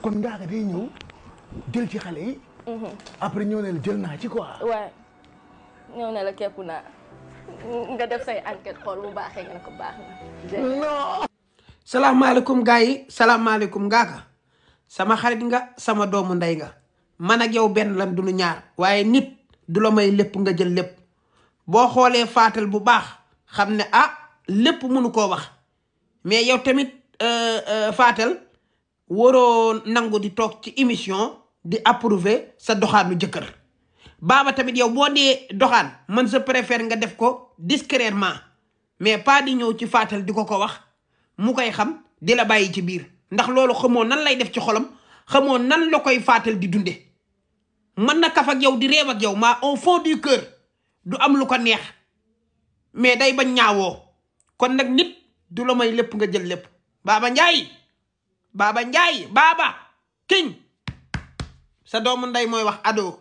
kon Ngaaka day ñëw jël ci xale yi. après ñëw ne la jël naa ci quoi. waaw ñëw ne la képp naa nga def say enquête xool bu baaxee nga ne ko baax na. non. salaamaaleykum gars yi salaamaaleykum Ngaaka sama xarit nga sama doomu ndey nga man ak yow benn lan du nu ñaar waaye nit du la may lépp nga jël lépp boo xoolee Fatal bu baax xam ne lépp mënu koo wax mais yow tamit Fatal waroo nangu di toog ci émission di approuver sa doxaanu jëkkër Baba tamit yow boo dee doxaan man je préfère nga def ko discrètement mais pas di ñëw ci Fatal di ko wax mu koy xam di la bàyyi ci biir ndax loolu xamoo nan lay def ci xolam xamoo nan la koy Fatal di dunde mën na kaf ak yow di réew ak yow maa au fond du cœur du am lu ko neex mais day bañ ñaawoo kon nag nit du la may lépp nga jël lépp Baba Ndiaye Baba King sa doomu ndey mooy wax ado